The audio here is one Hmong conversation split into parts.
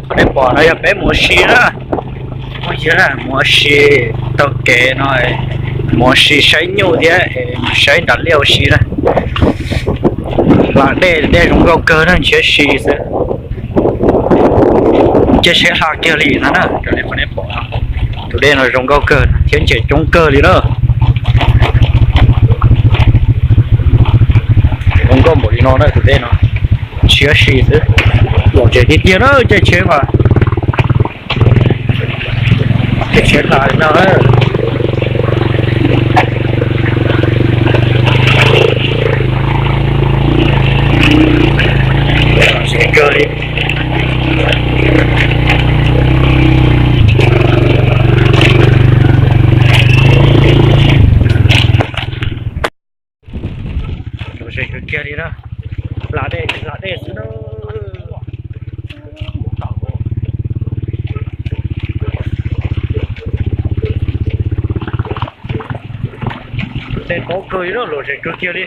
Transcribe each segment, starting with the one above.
Qhov nej pom no yog peb mus ua si na. Mus ua si taug kev no, mus ua si saib nyuj thiab saib nram liaj ua si na. Hla dej, dej zoo nkauj kawg na, ntshiab si xwb. Cia siab hla kiag li no na, raws li qhov nej pom no. Tus dej no zoo nkauj kawg thiab ntses coob kawg li na. Zoo nkauj npaum li no na tus dej no, ntshiab si xwb. Lom zem tiag tiag na, caij tsheb mas, caij tsheb hla li no na. Lom zem kawg li. Lom zem kawg kiag li na. Hla dej, hla dej xwb na. Dej tob kawg li na, lom zem kawg kiag li.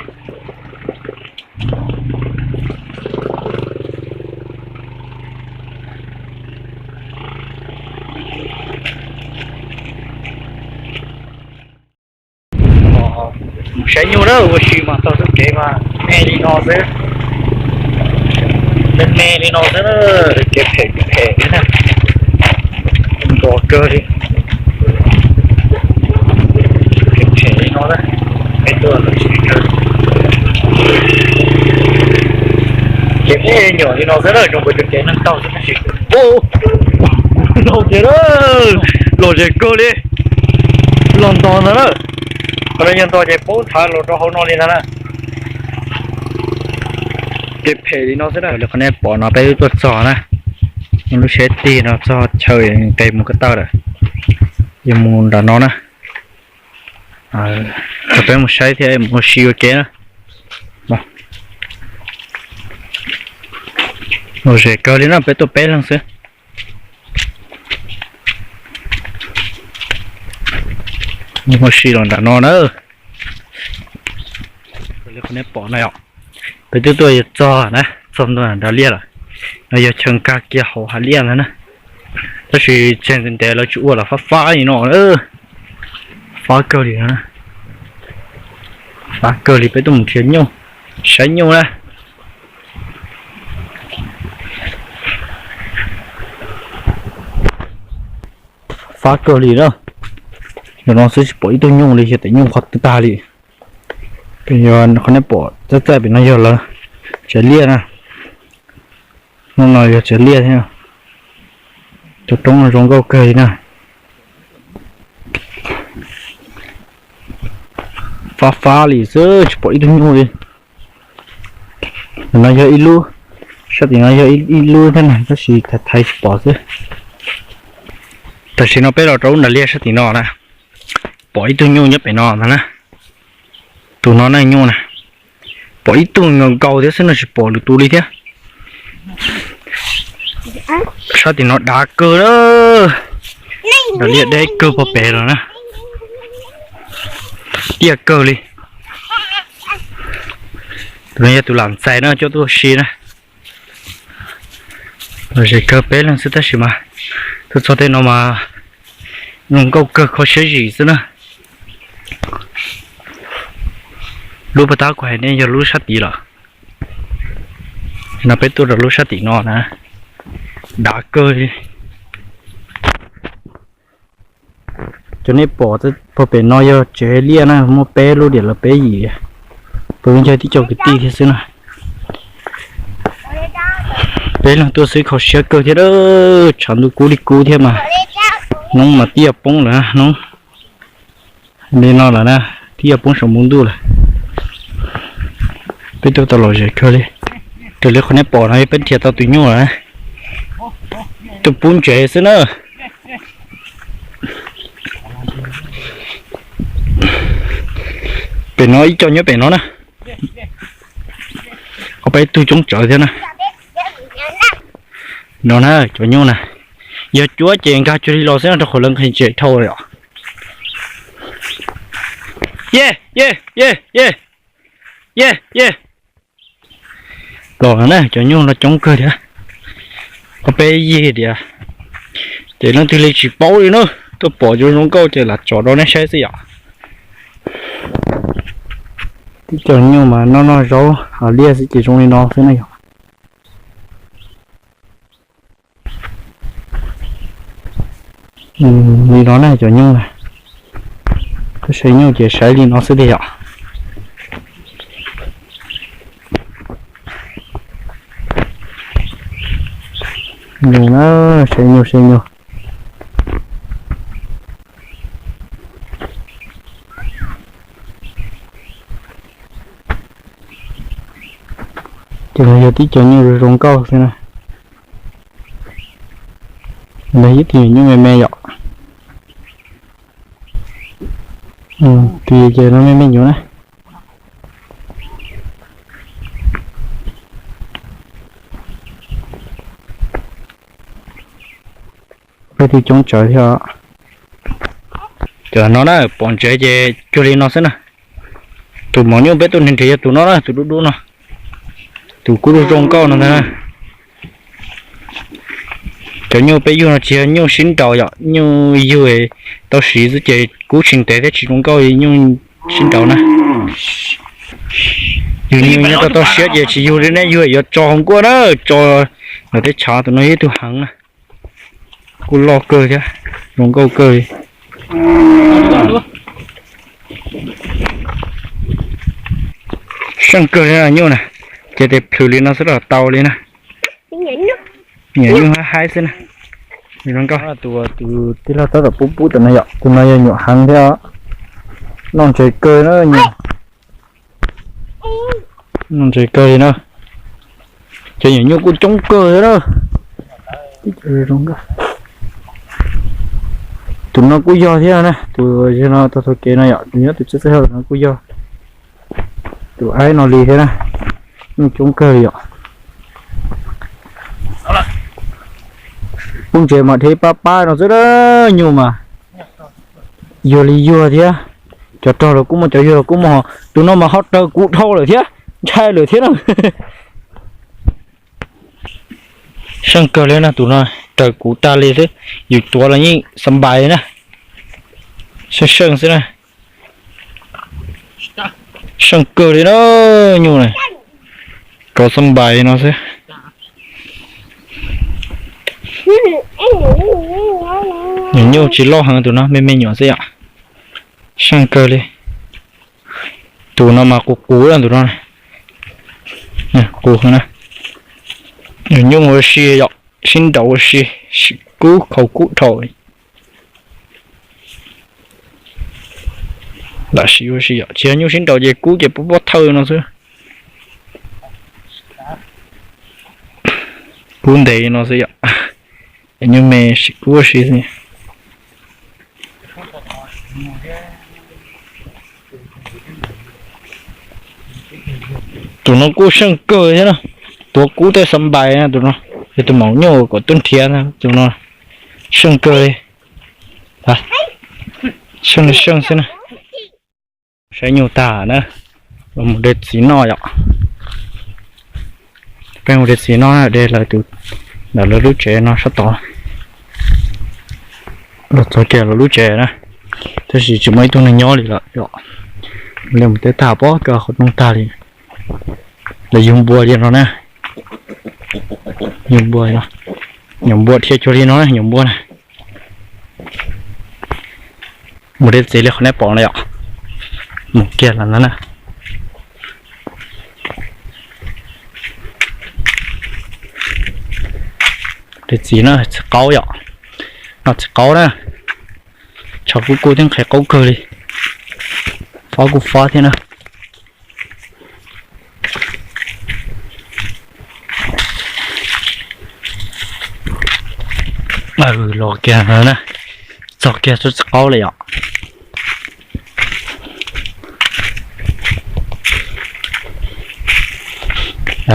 Mus saib nyuj na, ua si mas taug xub kev mas me li no xwb. Me me li no xwb, kev phem phem li na. Nto kawg li. Phem phem li no na. Peb tuaj los tsis kawg. Kev me nyuam li no xwb na, zoo nkaus cov kev neeg taug xwb tab sis, ua, los tiag, los zem kawg li. Los nto ntag na. Qhov no yog nto ces poob thav los rau hauv no li ntag na. Kev phem li no xwb na. Li qhov nej pom no peb tuaj txog na, lub tsheb tig no txog chaw nqes mus ko taw lawm, yuav mus nram no na. Peb mus saib thiab mus ua si ua ke na. Lom zem kawg li na, peb tuaj peb leeg xwb. Mus ua si los nram no na. Li qhov nej pom no, peb twb tuaj yuav txog na, txog ntua nram liaj lawm. No yog chaw nkag kiag hauv hav liaj ntag na. Tab sis tseg ntev ntev lawv tsis ua los fab fab li no. Fab kawg li, fab kawg li, peb tuaj mus nrhiav nyuj, saib nyuj na. Fab kawg li na. Zaum no xwb tsis pom ib tug nyuj li, yog tias nyuj qhov twg tag li. Yog qhov nej pom txaij txaij pem no yog lawv tsev liaj na. Hnub no yog tsev liaj thiab. Cov roob no zoo nkauj kawg li na. Fab fab li xwb tsis pom ib tug nyuj li. Ntawm no yog ib lub, sab tim no yog ib lub thiab na, tab sis thaiv thaiv tsis pom xwb. Tam sim no peb los rau lub nram liaj sab tim no na, pom ib tug nyuj nyob pem no ntag na. Tus no na nyuj na, pom ib tug nkaus nkaus thiab xwb no tsis pom lwm tus li thiab. Sab tim no dav kawg na, nram liaj deb kawg pog pem los na, tiaj kawg li. Tus no yog tus lam ntxais no coj tuaj ua si na. Lom zem kawg peb leeg xwb tab sis mas tuaj txog tej no mas zoo nkauj kawg kho siab zim xwb na. Lub paj tab kuv hais nej yog lub sab tid lawm. No peb tuaj rau lub sab tim no na, dav kawg li. Cov nej pom pog pem no yog tsev liaj na, muaj peb lub diam lawv peb yim, tus yog tib co kwv tij thiab xwb na. Peb leeg tuaj xwb kho siab kawg thiab, tshav ntuj kub li kub thiab mas, hnub mas tiaj poob lawm hnub. Li no lawm na, tiaj poob saum npoo ntuj lawm. Peb tuaj tau lom zem kawg li. Raws li qhov nej pom no yog peb nrhiav tau tus nyuj lawm na, tuaj pub ntsev xwb na. Pem no ib co nyob pem no na. Ob peb tug coob tsawv thiab na. No na cov nyuj na, yog cuab ces nkag cuag li los xwb no rau qhov lawv nqhis ntses dhau li os. Ye ye ye ye ye ye. Los na cov nyuj no coob kawg thiab. Ob peb yig tias, ces leej twg li tsis paub li na, tuaj pom zoo zoo nkauj ces lam tso rau nej saib xwb yom. Tib co nyuj mas noj noj zaub haus liaj xwb ces zoo li no xwb na yom. Li no na cov nyuj na, tuaj saib nyuj ces saib li no xwb tiag yom. Nyuj na, saib nyuj saib nyuj. Ces no yog tib co nyuj zoo zoo nkauj xwb na. Ntawd ib tug nyuam nyuj me me yom. Tus ces no me me nyuam na. Peb twb coob tsawv thiab. Cov no na pom ntsev ces cuag li no xwb na. Tus maum nyuj peb tuaj nrhiav yog tus no na, tus dub dub no. Tus kub zoo zoo nkauj no ntag na. Cov nyuj peb yug no tsis yog nyuj sib nraus yom, nyuj yug tau siv xwb ces kub tsis ntev thiab tsis zoo nkauj li nyuj sib nraus na. Yug nyuj nyob tau toj siab ces tsis yug li, nej yug yuav tso hauv nkuaj na, tso lawm tej tshav. Tus no yog ib tug heev na, kuj loj kawg thiab zoo nkauj kawg li. Seej kawg li nyuj na, ces tes plhws li no xwb los tau li na. Nyuam nyuj haib haib xwb na. Tus tij laug tab tom pub pub tam no yom, tus no yog nyuam heev thiab, noj ntses kawg na. Noj ntses kawg li na. Cov nyuam nyuj kuj coob kawg thiab na. Tus no kuj yog thiab na, tus no tau taug kev no yom, tus nyob tus txhib txhib hauv no kuj yog. Tus aib no li thiab na, nyuj coob kawg li yom. Pub ntses mas dhia pab pab no xwb na, nyuj mas yuag li yuag thiab. Cov rog los kuj muaj, cov yuag los kuj muaj, tus no mas ho raws kuv dhau lawm thiab, ntshai lawm thiab na. Seej kawg li na, tus no raws kuv tag li xwb, yus tuav los yeej xa npais li na. Seej seej xwb na. Seej kawg li na, nyuj na, rov xa npais no xwb. Nyuam nyuj tsis loj heev, tus no me me nyuam xwb yom. Seej kawg li. Tus no mas qus qus, tus no qus na. Nyuam nyuj ua si yom, sib nraus ua si, kub khaus kub dhau. Lam sim ua si yom, tsis yog nyuj sib nraus ces kub ces pob pob thawj no xwb. Kub ntev no xwb yom. Nyuj me sim kub ua si xwb. Tus no kuj seej kawg thiab na, tuav kub tej xa npais na tus no, yog tus maum nyuj kom tuaj nrhiav tus no, seej kawg li. Seej li seej xwb na. Saib nyuj tag na, los mus de txiv noj yom. Peb mus de txiv noj na, de lawv tus, ntawm lawv lub tsev no sab tod. Los txog kiag lawv lub tsev na, tab sis tsis muaj ib tug neeg nyob li lawm yom. Li mus teb tag pob kawg qhov rooj tag li. Lawv yug npua li no na, yug npua no, nyuam npua dhia cuag li no na, nyuam npua na. Mus de txiv li qhov nej pom no yom. Mus kiag lawm no na. De txiv na, txiv qaub yom. No txiv qaub na. Tsho kuj kub thiab nqhis qaub kawg li. Fob kuj fob thiab na. Los kiag na, txog kiag tsob txiv qaub lawm yom.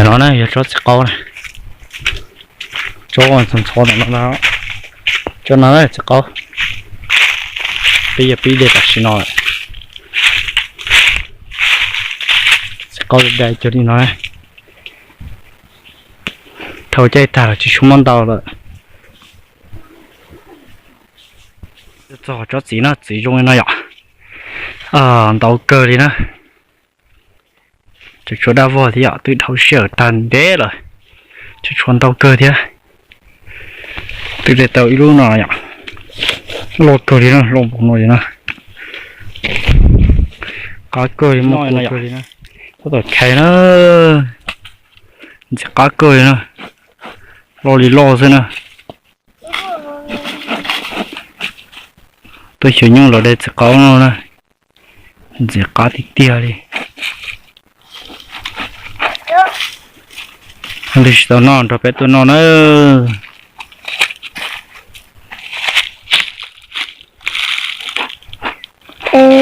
No na yog tsob txiv qaub na. Tsob ntxhov ntxhov no, tsob no txiv qaub. Peb yog pib de tam sim no. Txiv qaub dai cuag li no. Dhau caij tag los tsis tshua muaj ntau lawm. Txog tsob txiv no, txiv zoo li no yom. Ntau kawg li na. Tseem tshuav dab vog thiab yom, twb dhau sij hawm tag ntev lawm. Tseem tshuav ntau kawg thiab. Twb de tau ib lub no yom. Loj kawg li na, loj npaum no li na. Qab kawg li, muaj kua kawg li na. Tab tom chais na. Ntxim qab kawg li na. Loj li loj xwb na. Tuaj xyuas nyuj los de txiv qaub no na. Ntxim qab tiag tiag li. Leej twg tsis tau noj nrog peb tuaj noj na.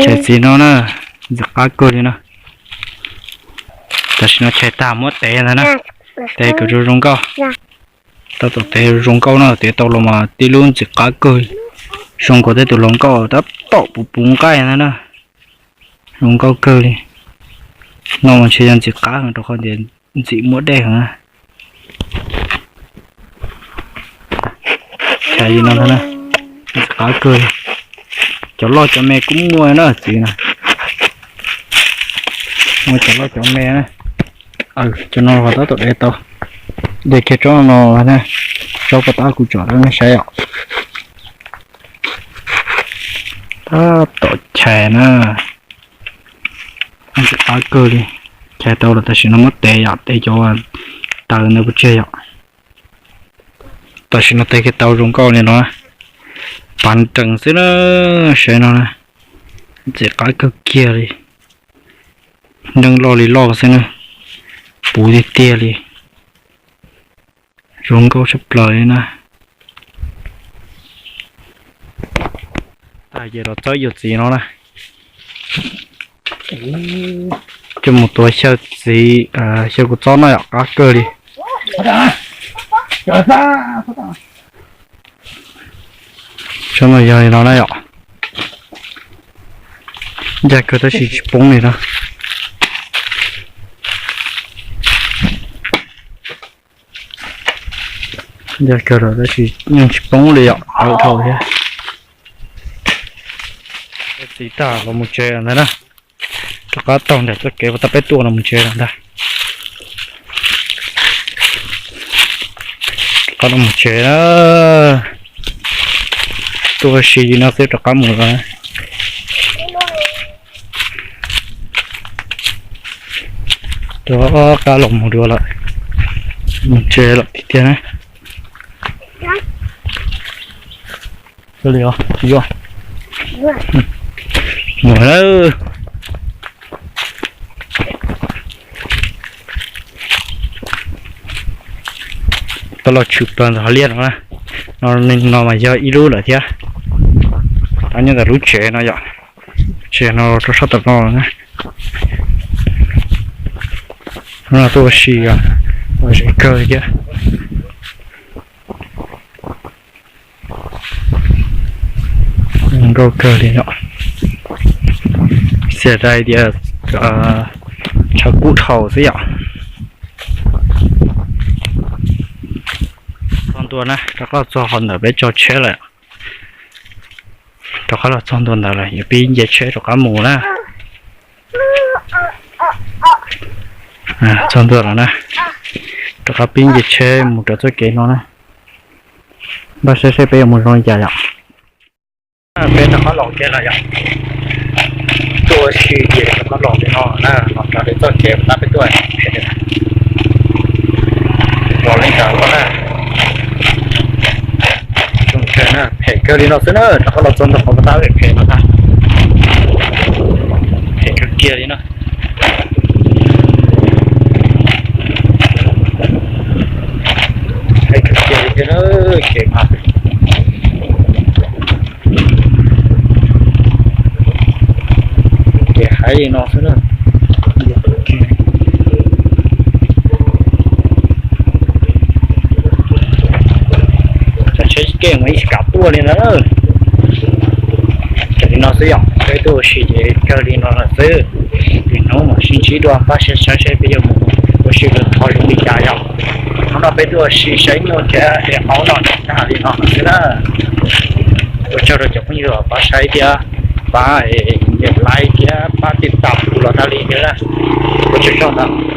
Chais txiv no na, ntxim qab kawg li na. Tam sim no chais tag muab tev ntag na. Tev kom zoo zoo nkauj. Tab tom tev zoo nkauj no, tev tau los mas tib lub ntxim qab kawg. Zoo nkaus tej tus hluas nkauj tab tom puv puv nqaij ntag na. Zoo nkauj kawg li. No mas ntshe yog ntxim qab heev rau qhov tias ntxim muaj dej heev na. Chais li no na, ntxim qab kawg li. Cov loj cov me kuj muaj na txiv na. Muaj cov loj cov me na. Cov no los tab tom de tau. De kiag tsob no na, tsob pov tab kuv tsom rau nej saib os. Tab tom chais na. Ntxim qab kawg li. Chais tau los tam sim no muab tev yom, tev cov taws ntawd pov tseg yom. Tam sim no tev kiag tau zoo nkauj li no, pav nrees xwb na, saib no na, ntxim qab kawg kiag li, neeg loj li loj xwb na, puv tiag tiag li, zoo nkauj tshaj plaws li na. Tag ces los txawb yus txiv no na, coj mus tuav xyaw txiv, xyaw kua txob no yom, qab kawg li. Tsob no yog li no na yom, ncaj kawg tab sis tsis poob li na. Ncaj kawg los tab sis yeej tsis poob li yom, dhau thiab. Txiv tag los mus tsev ntag na. Rov qab taug nram txoj kev uas tab peb tuaj los mus tsev lawm ntag. Rov qab los mus tsev na. Tuaj ua si li no xwb rov qab mus lawm. Rov qab los mus dua lawm. Mus tsev lawm tiag tiag na. Mus lawm. Tau los tshwm plaws ntawm hauv liaj no na. No, no mas yog ib lub lawm thiab. Tab nyob ntawm lub tsev no yom. Tsev no rau sab tom no na. No tuaj ua si, ua si kawg thiab. Zoo nkauj kawg li yom. Xiam dai tias tshav kub dhau xwb yom. Txog ntua na, rov qab txog qhov ntawm peb tso tsheb lawm. Rov qab los txog ntua ntawd lawm, yuav pib nce tsheb rov qab mus na. Txog ntua lawm na, rov qab pib nce tsheb mus rau txoj kev no na. Npaj saib seb peb yuav mus zoo li cas yom. Peb rov qab los kiag lawm yom. Tuaj ua si ces rov qab los li no na, los rau txoj kev uas tab peb tuaj. Los li ntawd na. Zoo kawg na, phem kawg li no xwb na, rov qab los txog ntua qhov uas tab phem phem no na. Phem kawg kiag li na. Phem kawg kiag li thiab na, kev mas. Kev haiv li no xwb na. Tsheb kev mas ib tsis kam tuaj li ntawd. Raws li no xwb yom, peb tuaj ua si ces kawg li no lawm xwb. Lwm hnub mam sib ntsib dua, pab saib seb peb yuav mus ua si lawm qhov zoo li cas yom. Hnub no peb tuaj sim saib nyuj thiab es aub no tag li no xwb na. Ua tsaug rau cov phooj ywg pab saib thiab pab nias like thiab pab tiv tam kuv los tag li thiab na. Ua tsaug ntau.